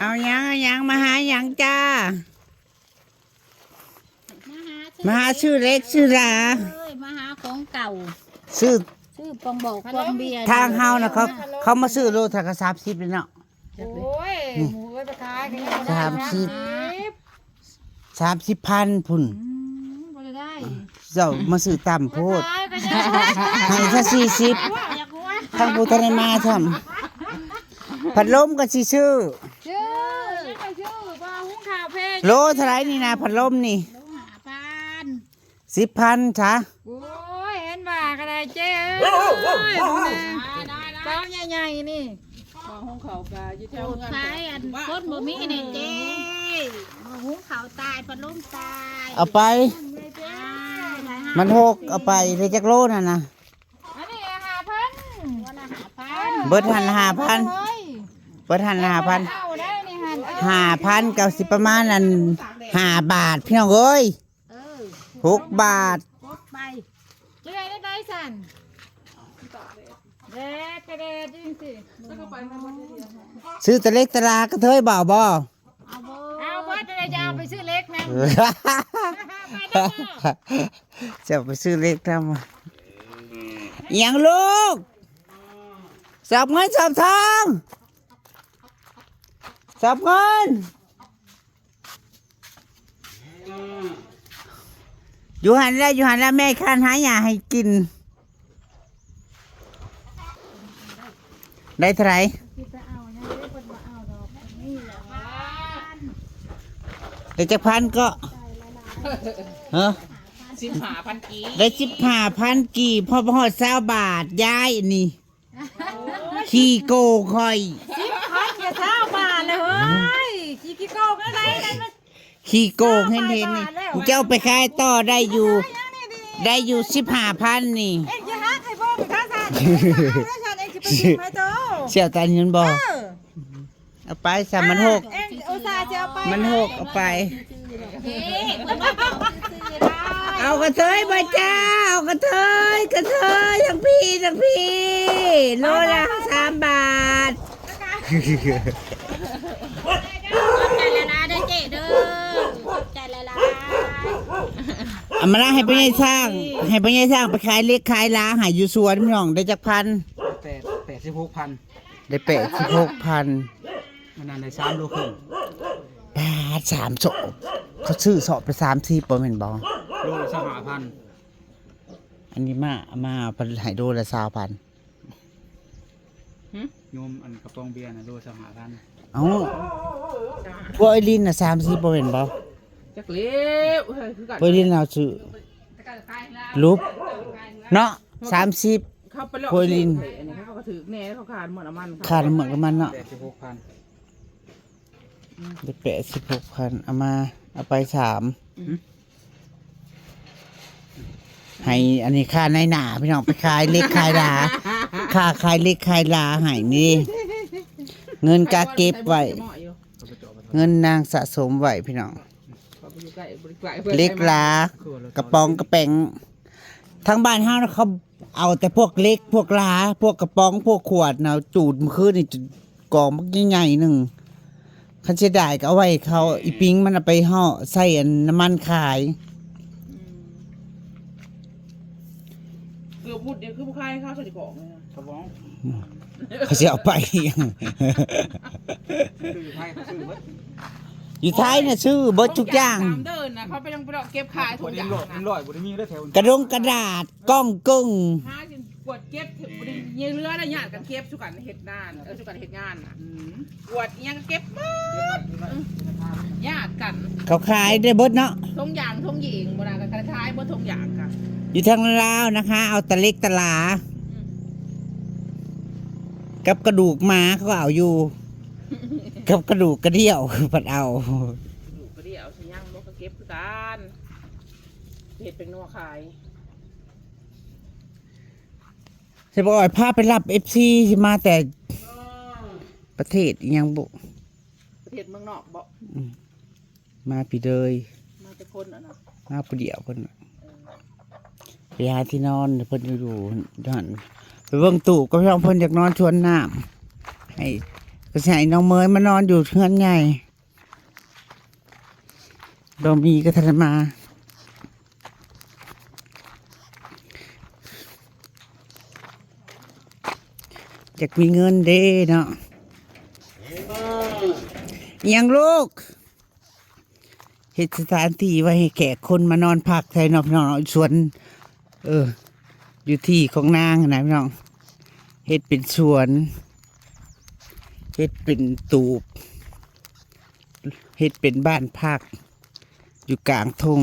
ເອົາຫຍັງ ເອົາຫຍັງ ມາຫາຫຍັງຈ້າ? ມາຫາຊື້ ມາຫາຊື້ເຫຼັກຊື້ຫຼາ ເອີຍ ມາຫາຂອງເກົ່າ ຊື້ ຊື້ປອງບອກປອງເບຍ. ທາງເຮົານະ ເຂົາ ເຂົາມາຊື້ໂລເທົ່າກັບສາມສິບເລີຍເນາະ. ໂອ້ຍ ນີ້ ໝູເອີຍ ໄປຂາຍກໍຍັງບໍ່ໄດ້ ສາມສິບ ສາມສິບພັນພຸ້ນ. ອືມ ບໍ່ໄດ້ ເຈົ້າມາຊື້ຕ່ຳໂພດ ມາຂາຍກໍຍັງ ໃຫ້ຊະສີ່ສິບ ຢາກຫົວ ທາງຜູ້ທັນໄດ້ມາຊ້ຳ. ພັດລົມກໍຊິຊື້ ຊື້ ຍັງກໍຊື້ ບໍ່ຫຸງເຂົ້າເພ ໂລເທົ່າໃດນີ້ນະ ພັດລົມນີ້? ໂລຫ້າພັນ ສິບພັນຊະ. ໂອ້ຍ ເຫັນວ່າກໍໄດ້ເຈ້ເອີຍ ເບິ່ງແນ່ ກອງໃຫຍ່ໆນີ້ ໝໍ້ຫຸງເຂົ້າກະຢູ່ແຖວເຮືອນ ຂາຍອັນຄົນບໍ່ມີແນ່ເຈ້ ໝໍ້ຫຸງເຂົ້າຕາຍ ພັດລົມຕາຍ ເອົາໄປ ມັນຫົກ ເອົາໄປໄດ້ຈັກໂລນັ້ນນະ? ອັນນີ້ຫ້າພັນ ເບິດຫັ້ນຫ້າພັນ ເບິດຫັ້ນຫ້າພັນ ຫ້າພັນກໍຊິປະມານອັນຫ້າບາດ ພີ່ນ້ອງເອີຍ. ເອີ ຫົກບາດ ຫົກໃບ ຈະໄດ້ໄດ້ໃດຊັ້ນ? ແດດກະແດດຈັ່ງຊີ້ ຊື້ຕະເຫຼັກຕະຫຼາກະເທີຍເບົາບໍ່? ເອົາບໍ່ ເອົາບໍ່ ຈະໄດ້ ຈະເອົາໄປຊື້ເຫຼັກນຳ ເອີ ໄປນຳບໍ່? ຈະເອົາໄປຊື້ເຫຼັກນຳ. ອີ່ຫຍັງລູກ? ສອບເງິນສອບທອງ ສອບເງິນ. ຢູ່ຫັ້ນແຫຼະ ຢູ່ຫັ້ນແຫຼະ ແມ່ຄ້ານຫາຫຍ້າໃຫ້ກິນ. ໄດ້ເທົ່າໃດ? ໄດ້ຈັກພັນເກາະ? ຮະ? ສິບຫ້າພັນກີບ ໄດ້ສິບຫ້າພັນກີບ ພໍບໍ່ຮອດຊາວບາດ ຍ້າຍອັນນີ້. ຂີ້ໂກງຂ້ອຍ ສິບພັນກໍຊາວບາດແລ້ວເຮີ້ຍ ຂີ້ ຂີ້ໂກງແນວໃດ ຂີ້ໂກງເຫັນໆນີ້ ເຈົ້າໄປຂາຍຕໍ່ໄດ້ຢູ່ ໄດ້ຢູ່ສິບຫ້າພັນນີ້ ເອັງຈະຫັກໃຫ້ເບິ່ງຊະຊັ້ນ ເອົາຊັ້ນ ເອັງຊິໄປຖິ້ມໃຫ້ໂຕ ສ່ຽວຕາເງິນບໍ່? ເອີ ເອົາໄປຊະ ມັນຫົກ ເອັງອຸດສ່າຊິເອົາໄປ ມັນຫົກ ເອົາໄປ ເອີ ເພິ່ນວ່າເອົາຊື່ໆ ເອົາກະເທີຍບໍ່ຈ້າ ເອົາກະເທີຍ ກະເທີຍ ທັງພີ້ ທັງພີ້ ໂລລະສາມບາດ ຂອບໃຈຫຼາຍໆເດີເຈ້ເດີ ຂອບໃຈຫຼາຍໆ ເອົາມາລະ ໃຫ້ພໍ່ໃຫຍ່ຊ້າງ ໃຫ້ພໍ່ໃຫຍ່ຊ້າງໄປຂາຍເຫຼັກຂາຍຫຼາໃຫ້ຢູ່ສວນ ພີ່ນ້ອງ ໄດ້ຈັກພັນ? ແປດ ແປດສິບຫົກພັນ ໄດ້ແປດສິບຫົກພັນ ອັນນັ້ນໄດ້ສາມໂລເຄິ່ງ ປາດ ສາມສອບ ເຂົາຊື້ສອບລະສາມສິບບໍ່ແມ່ນບໍ່? ໂລລະຊາວຫ້າພັນ ອັນນີ້ມາ ມາເພິ່ນໃຫ້ໂລລະຊາວພັນ ຫຶ ໂຍມ ອັນກະປ໋ອງເບຍນະ ໂລລະຊາວຫ້າພັນ ເອົ້າ ພວກໄອລິນນະສາມສິບບໍ່ແມ່ນບໍ່? ຈັກແລ້ວ ເອີຍ ຄືກັນ ພວກໄອລິນເຮົາຊື້ ລຸບເນາະ ສາມສິບ ເຂົາໄປເລາະ ພວກໄອລິນ ອັນນີ້ເຂົາກໍຖືກແນ່ ເຂົາຂາຍໝົດນ້ຳມັນ ຂາຍໝົດນ້ຳມັນເນາະ ແປດສິບຫົກພັນ ໄດ້ແປດສິບຫົກພັນ ເອົາມາ ເອົາໄປສາມ ຫຶ ໃຫ້ອັນນີ້ຄ່ານາຍໜ້າ ພີ່ນ້ອງ ໄປຂາຍເຫຼັກຂາຍຫຼາ ຄ່າຂາຍເຫຼັກຂາຍຫຼາໃຫ້ນີ້ ເງິນກະເກັບໄວ້ ເງິນນາງສະສົມໄວ້ ພີ່ນ້ອງ ເຫຼັກຫຼາ ກະປ໋ອງກະແປ໋ງ ທາງບ້ານເຮົານະ ເຂົາເອົາແຕ່ພວກເຫຼັກ ພວກຫຼາ ພວກກະປ໋ອງ ພວກຂວດນະ ຈູດມື້ຄືນນີ້ ກອງບັກໃຫຍ່ໆໜຶ່ງ ຄັນເສຍດາຍກໍເອົາໄວ້ເຂົາ ອີປິງມັນເອົາໄປເຫາະໃສ່ອັນນ້ຳມັນຂາຍ ອືມ ເກືອບພຸດນີ້ຄືບໍ່ຂາຍເຂົາໃສ່ກອງເລີຍນະ ກະບອງ ເຂົາຊິເອົາໄປຫຍັງ ຊື້ຢູ່ໄທ ເຂົາຊື້ເບິດ ຢູ່ໄທນະຊື້ເບິດທຸກຢ່າງ ສາມເດີນນະ ເຂົາໄປຍັງໄປເລາະເກັບຂາຍທຸກຢ່າງນະ ກະດົງກະດາດ ກ້ອງກຶ້ງ ຫາກວດເກັບ ບໍ່ໄດ້ເຫຼືອໄດ້ຍາດກັນເກັບ ສູ່ກັນເຮັດນານ ເອີ ສູ່ກັນເຮັດງານນະ ອືມ ກວດອີ່ຫຍັງເກັບເບິດ ຍາດກັນ ເຂົາຂາຍໄດ້ເບິດເນາະ ຖົງຢາງຖົງເຢງບໍ່ນະ ກະຂາຍເບິດຖົງຢາງກະ ຢູ່ທາງລາວນະຄະ ເອົາແຕ່ເຫຼັກແຕ່ຫຼາ ອືມ ກັບກະດູກໝາເຂົາກໍເອົາຢູ່ ກັບກະດູກກະດ້ຽວພັດເອົາ ກະດູກກະດ້ຽວຊິຍັງບໍ່ ກະເກັບຄືກັນ ເຮັດແປ້ງນົວຂາຍ. ສະບອຍພາໄປຮັບເອັຟຊີ ມາແຕ່ປະເທດອີ່ຫຍັງບຸ ປະເທດເມືອງນອກບໍ? ອືມ ມາພີ້ເລີຍ ມາແຕ່ຄົນຫັ້ນນະ ມາຜູ້ດຽວເພິ່ນ ເອີ ໄປຫາທີ່ນອນ ເພິ່ນຢູ່ ຢູ່ຫັ້ນ ໄປເບິ່ງຕູ້ກັບນ້ອງເພິ່ນ ຢາກນອນສວນນ້ຳ ໃຫ້ ກໍຊິໃຫ້ນ້ອງເມຍມານອນຢູ່ເຮືອນໃຫຍ່ ບໍ່ມີກໍທັນໄດ້ມາ. ຢາກມີເງິນເດ້ເນາະ. ອີ່ຫຍັງລູກ? ເຮັດສະຖານທີ່ໄວ້ໃຫ້ແຂກຄົນມານອນພັກໃສ່ເນາະ ພີ່ນ້ອງເນາະ. ສວນ ເອີ ຢູ່ທີ່ຂອງນາງຫັ້ນນະ ພີ່ນ້ອງ. ເຮັດເປັນສວນ ເຮັດເປັນຕູບ ເຮັດເປັນບ້ານພັກຢູ່ກາງທົ່ງ.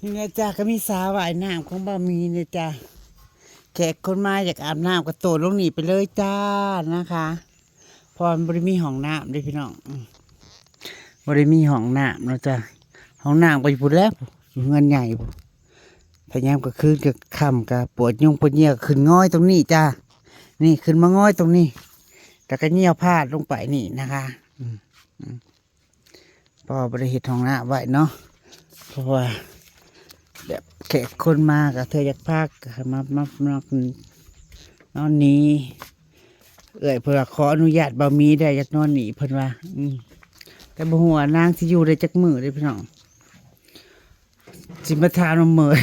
ນີ້ນະຈ້າ ກໍມີສະຫວ່າຍນ້ຳຂອງບ່າວມີນີ້ນະຈ້າ. ແຂກຄົນມາຢາກອາບນ້ຳກໍໂດດລົງນີ້ໄປເລີຍຈ້ານະຄະ. ເພາະວ່າມັນບໍ່ໄດ້ມີຫ້ອງນ້ຳເດ້ພີ່ນ້ອງ ອືມ ບໍ່ໄດ້ມີຫ້ອງນ້ຳເນາະຈ້າ. ຫ້ອງນ້ຳກໍຢູ່ພຸ້ນແຫຼະ ຢູ່ເຮືອນໃຫຍ່ພຸ້ນ. ພະຍາຍາມກາງຄືນກາງຄ່ຳກະປວດຍຸງປວດຍ່ຽວ ຂຶ້ນງອຍຕົງນີ້ຈ້າ. ນີ້ຂຶ້ນມາງອຍຕົງນີ້ ແລ້ວກະຍ່ຽວພາດລົງໄປນີ້ນະຄະ. ອືມ ອືມ ເພາະວ່າບໍ່ໄດ້ເຮັດຫ້ອງນ້ຳໄວ້ເນາະ ເພາະວ່າແບບແຂກຄົນມາກໍເທື່ອຢາກພັກ ມາ ມາ ມານອນນີ້. ເອື້ອຍເພິ່ນວ່າຂໍອະນຸຍາດບ່າວມີໄດ້ ຢາກນອນນີ້ເພິ່ນວ່າ. ອືມ ແຕ່ບໍ່ຮູ້ວ່ານາງຊິຢູ່ໄດ້ຈັກມື້ເດ້ພີ່ນ້ອງ ຊິມາຖາມນຳເມີຍ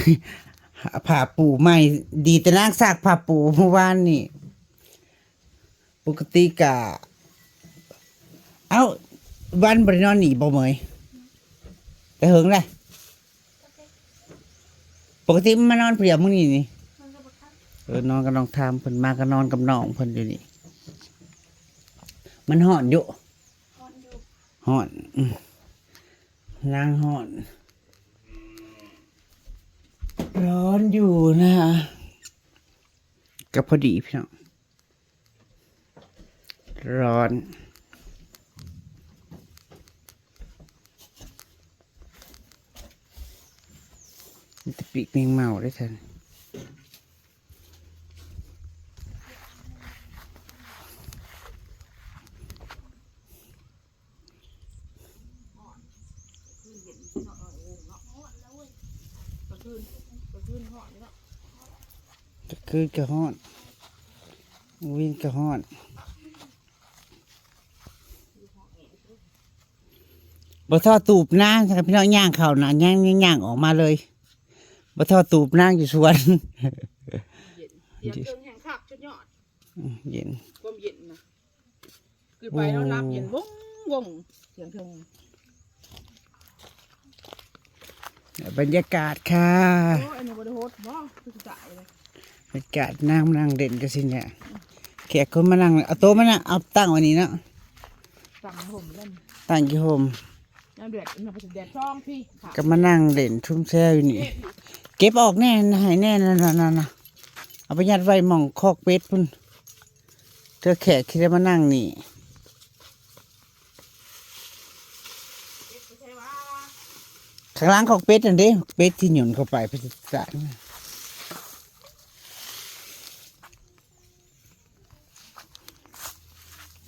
ຜ້າປູໃໝ່. ດີແຕ່ນາງຊັກຜ້າປູມື້ວານນີ້. ປົກກະຕິກະ ເອົ້າ ວັນບໍ່ໄດ້ນອນນີ້ບໍ່ເມີຍ? ແຕ່ເຫິງແຫຼະ. ປົກກະຕິມັນມານອນຜູ້ດຽວມື້ນີ້ນີ້. ເອີ ນອນກັບນ້ອງທາມ ເພິ່ນມາກໍນອນກັບນ້ອງເພິ່ນຢູ່ນີ້. ມັນຮ້ອນຢູ່ ຮ້ອນຢູ່ ຮ້ອນ ອືມ ນາງຮ້ອນ ຮ້ອນຢູ່ນະ. ກໍພໍດີພີ່ນ້ອງ ຮ້ອນ ມີແຕ່ປີກແມງເມົາເດ້ຊັ້ນ. ກາງຄືນກໍຮ້ອນ ກາງເວັນກໍຮ້ອນ. ບໍ່ທໍ່ຕູບນາງ ພີ່ນ້ອງ ຍ່າງເຂົ້ານະ ຍ່າງ ຍ່າງອອກມາເລີຍ. ບໍ່ທໍ່ຕູບນາງຢູ່ສວນ. ເຢັນ ສຽງເຄື່ອງແຮງຄັກ ສຸດຍອດ. ອືມ ເຢັນ ຄວາມເຢັນນະ. ຂຶ້ນໄປແລ້ວຫຼັບເຢັນວົງໆ ສຽງເຄື່ອງ. ບັນຍາກາດຄ່ະ. ໂອ້ຍ ອັນນີ້ບໍ່ໄດ້ໂຫດບໍ່? ຄືຊິຕາຍເລີຍ. ບັນຍາກາດ ນາງມານັ່ງເຫຼັ້ນກັນຊີ້ແຫຼະ. ແຂກຄົນມານັ່ງ ເອົາໂຕະມານະ ເອົາຕັ້ງໄວ້ນີ້ເນາະ. ຕັ້ງໃຫ້ຮົ່ມເລີຍ ຕັ້ງຢູ່ຮົ່ມ. ຍາມແດດ ຍາມແດດຊ່ອງພີ້ ກໍມານັ່ງເຫຼັ້ນຊຸມແຊວຢູ່ນີ້. ເກັບອອກແດ່ ໃຫ້ແດ່ ນັ້ນໆ ເອົາໄປຍັດໄວ້ໝ່ອງຄອກເປັດພຸ້ນ. ເທື່ອແຂກຊິໄດ້ມານັ່ງນີ້ ຂ້າງຫຼັງຂອງເປັດນັ້ນເດ້ ເປັດທີ່ຫຍຸ່ນເຂົ້າໄປ ເປັດທີ່ສານ.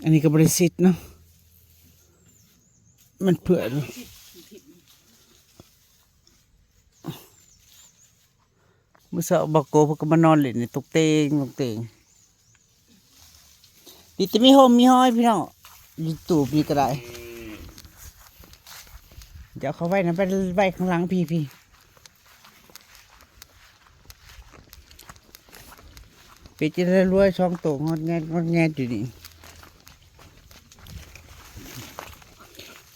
ອັນນີ້ກໍບໍ່ໄດ້ຊິດເນາະ ມັນເປື້ອນ. ມື້ເຊົ້າບາໂກເພິ່ນກໍມານອນຫຼິ້ນນີ້ ຕົງເຕງຕົງເຕງ. ດີແຕ່ມີຮົ່ມມີຮອຍພີ່ນ້ອງ ຢູ່ຕູບນີ້ກໍໄດ້. ດຽວເອົາເຂົ້າໄວ້ນະ ໄວ້ ໄວ້ຂ້າງຫຼັງພີ້ ພີ້. ເປັດຈະໄດ້ລວຍສອງໂຕ ງອດແງດ ງອດແງດຢູ່ນີ້.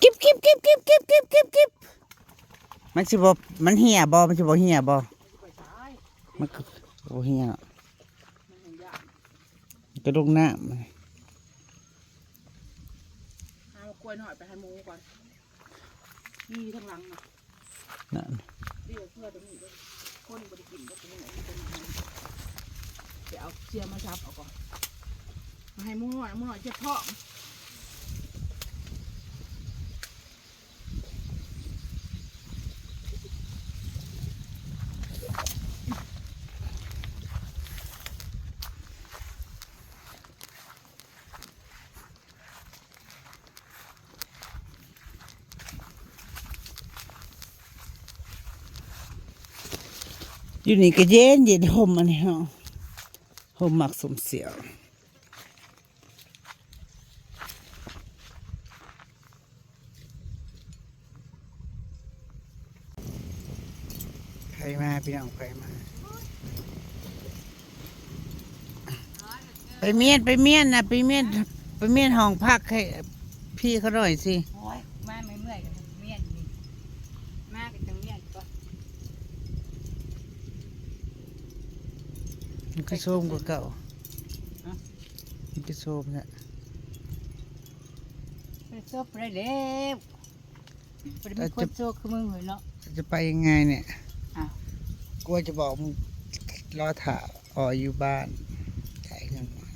ກິບ ກິບ ກິບ ກິບ. ມັນຊິບໍ່ ມັນເຫ່ຍບໍ່? ມັນຊິບໍ່ເຫ່ຍບໍ່? ມັນກໍບໍ່ເຫ່ຍເນາະ ມັນກໍລົງນ້ຳ. ຫາໝາກກ້ວຍໜ້ອຍໄປໃຫ້ໝູກ່ອນ ມີທາງຫຼັງນະ. ນັ້ນ ເພື່ອຕົວນີ້ເດ້ ຄົນບໍ່ໄດ້ກິນດອກ ໄປເອົາເຊຍມາສັບເອົາກ່ອນ ມາໃຫ້ໝູນ້ອຍ ໝູນ້ອຍເຈັບທ້ອງ. ຢູ່ນີ້ກໍເຢັນໆ ຮົ່ມອັນນີ້ເນາະ ຮົ່ມໝາກສົ້ມສ່ຽວ. ໃຜມາພີ່ນ້ອງ ໃຜມາ ໄປມ້ຽນ ໄປມ້ຽນນະ ໄປມ້ຽນ ໄປມ້ຽນຫ້ອງພັກໃຫ້ພີ່ເຂົາໜ້ອຍຊິ. ໂອ້ຍ ມາເມື່ອຍໆ ກໍເມື່ອຍຢູ່ນີ້ ມາກໍຈັ່ງເມື່ອຍກ່ອນ. ມັນຄືໂຊມກວ່າເກົ່າ ຮະ ມັນຄືໂຊມແທ້. ໄປໂຊບໄດ້ແລ້ວ ບໍ່ໄດ້ມີຄົນໂຊບຄືມຶງເລີຍເນາະ. ຈະໄປຍັງໄງເນຍ? ອ້າວ ກວ່າຈະບອກມຶງ ລໍຖ້າອໍຢູ່ບ້ານ ຈ່າຍເງິນມາ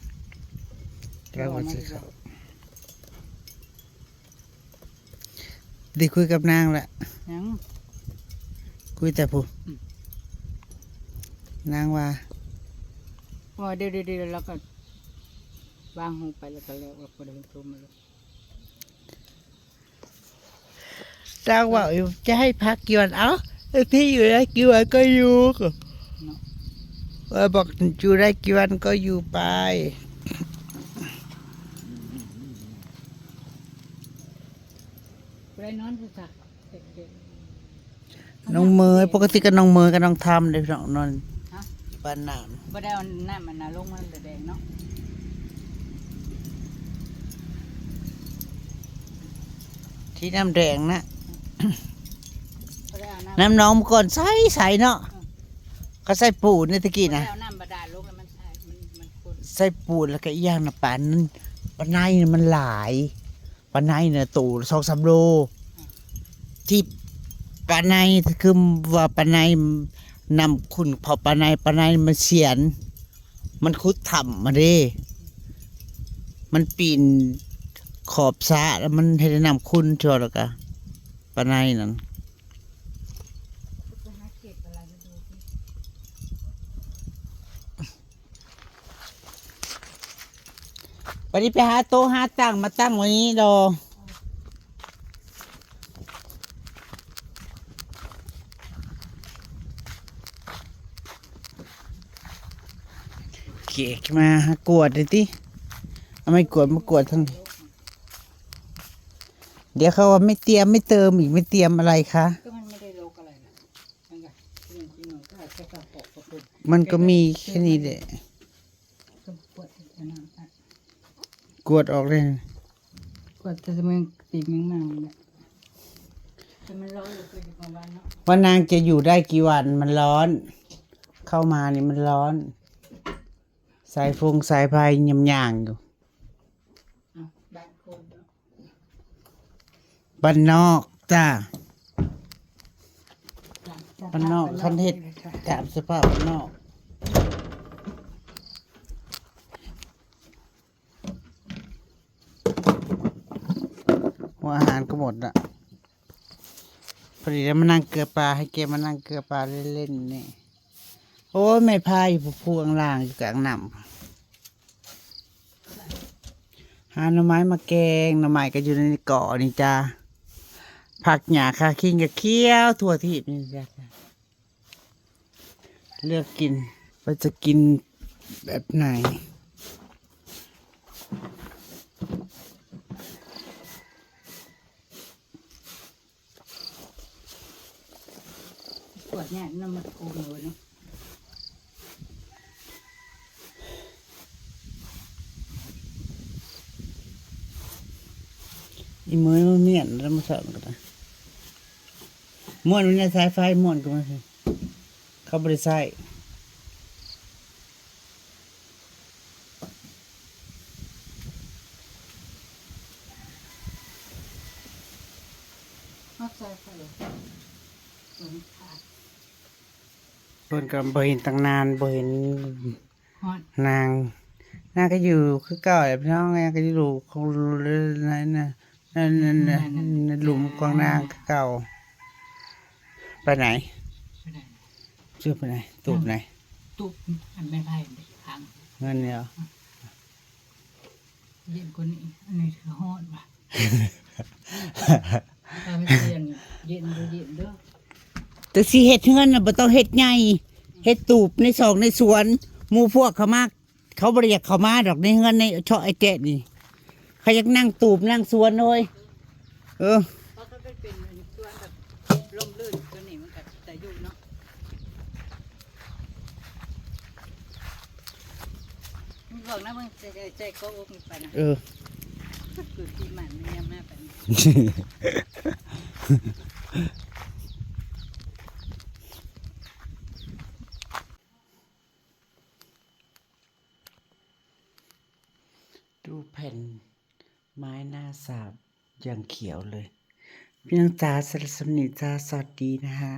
ແລ້ວວ່າຊິເຂົ້າ. ໄດ້ຄຸຍກັບນາງລະ? ຍັງ ຄຸຍແຕ່ຜູ້ ອືມ ນາງວ່າ ວ່າເດ ເດ ເດ ແລ້ວກໍວາງຫູໄປ ແລ້ວກໍແລ້ວ ບໍ່ໄດ້ໂທມາເລີຍ. ນາງເວົ້າຢູ່ ຈະໃຫ້ພັກກ່ອນ ເອົ້າ ທີ່ຢູ່ໄດ້ກ່ອນກໍຢູ່ ເນາະ ວ່າບອກຢູ່ໄດ້ກ່ອນກໍຢູ່ໄປ. ຜູ້ໃດນອນຜູ້ຊະ ນ້ອງເໝີຍ ປົກກະຕິກໍນ້ອງເໝີຍກັບນ້ອງທຳເດ້ພີ່ນ້ອງ ນອນ ຮະ ຢູ່ບ້ານນ້ຳ ບໍ່ໄດ້ເອົານ້ຳອັນນັ້ນລົງມາແດງເນາະ ທີ່ນ້ຳແດງນະ ບໍ່ໄດ້ເອົານ້ຳ ນ້ຳໜອງເມື່ອກ່ອນໃສໆເນາະ ເອີ ເຂົາໃສ່ປູນໃນຕະກີ້ນະ ບໍ່ໄດ້ເອົານ້ຳບາດານລົງແລ້ວມັນໃສ ມັນ ມັນຂຸ້ນ ໃສ່ປູນ ແລ້ວກໍອີກຢ່າງນະ ປານ ປາໄນມັນຫຼາຍ. ປາໄນນະໂຕສອງສາມໂລ ທີ່ປາໄນ ຄືວ່າປາໄນນ້ຳຂຸ້ນ ເພາະປາໄນ ປາໄນມັນສຽນ ມັນຂຸດຖ້ຳມາເດ້ ມັນປີນຂອບສະ ແລ້ວມັນເຮັດໃຫ້ນ້ຳຂຸ້ນ ເທື່ອ ແລ້ວກະປາໄນນັ້ນ. ບັດນີ້ໄປຫາໂຕະຫາຕັ່ງມາຕັ້ງໄວ້ນີ້ດອກ ເກກມາຫາກວດເດ້ຕິ ເອົາໄມ້ກວດມາກວດທາງນີ້ เดี๋ยวเขาว่าไม่เตรียมไม่เติมอีก ไม่เตรียมอะไรคะ ก็มันไม่ได้รกอะไรนะ มันก็ มันก็มีแค่นี้แหละ กวดออกเลย กวดแต่มันติดมันนั่งเนี่ย แต่มันร้อนเหลือเกินอยู่กลางวันเนาะ ว่านางจะอยู่ได้กี่วัน มันร้อน เข้ามานี่มันร้อน สายฟงสายไฟยำย่างอยู่ อ้าว บ้านคนเนาะ บ้านนอกจ้า บ้านนอก บ้านนอก คันเฮ็ด บ้านนอก ตามสภาพบ้านนอก หัวอาหารก็หมดละ พอดีแล้วมานั่งเกลือปลา ให้แกมานั่งเกลือปลาเล่นๆนี่ โอ้ย แม่พาอยู่ผู้ๆ ข้างล่าง อยู่กลางน้ำ หาหน่อไม้มาแกง หน่อไม้ก็อยู่ในกอนี่จ้า ผักหญ้าคาคิงก็เขียวทั่วทีปนี่จ้า เลือกกินว่าจะกินแบบไหน กวดเนี่ยน้ำมันโกนเลยเนาะ อีเหมยมันเมี้ยนแล้วมาสอนกันนะ ม่วนมันในสายไฟม่วนกันมาสิ เขาบ่ได้ใช้ เอาใส่ไปเลย ตัวนี้ขาด ເພິ່ນກໍບໍ່ເຫັນຕັ້ງນານ ບໍ່ເຫັນ ຮອດ ນາງ ນາງກໍຢູ່ຄືເກົ່າແຫຼະພີ່ນ້ອງ ນາງກໍຢູ່ຂອງ ໃນ ໃນ ໃນ ໃນ ໃນ ໃນ ໃນ ໃນ ຫຼຸມຂອງນາງຄືເກົ່າ. ໄປໃນ? ໄປໃນ? ຈະໄປໃນ? ຕູບໃນ? ຕູບອັນໄມ້ໄຜ່ຂ້າງ ເງິນນີ້ເຫາະ? ເຢັນກວ່ານີ້ ອັນນີ້ຄືຮ້ອນວ່າ ຖ້າມັນສຽງເຢັນບໍ່ເຢັນເດີ. ແຕ່ຊິເຮັດເຮືອນນະ ບໍ່ຕ້ອງເຮັດໃຫຍ່ ເຮັດຕູບໃນຊອກໃນສວນ ໝູ່ພວກເຂົາມາ ເຂົາບໍ່ໄດ້ຢາກເຂົ້າມາດອກ ໃນເຮືອນໃນເຊາະໄອ້ແຈະນີ້ ເຂົາຢາກນັ່ງຕູບນັ່ງສວນເວີຍ. ເອີ ເພາະຖ້າມັນເປັນສວນແບບ ລົມລື່ນຕົວນີ້ມັນກໍຕາຢູ່ເນາະ. ເບິ່ງນະ ເບິ່ງໃຈ ໃຈກໍອົກນີ້ໄປນະ. ເອີ ຄືທີ່ມັນຍາມມາປານນີ້ ດູແຜ່ນໄມ້ໜ້າສາບ ຢ່າງຂຽວເລີຍ. ພີ່ນ້ອງຈ໋າ ສຳລັບສ່ຳນີ້ຈ໋າ ສະຫວັດດີນະ.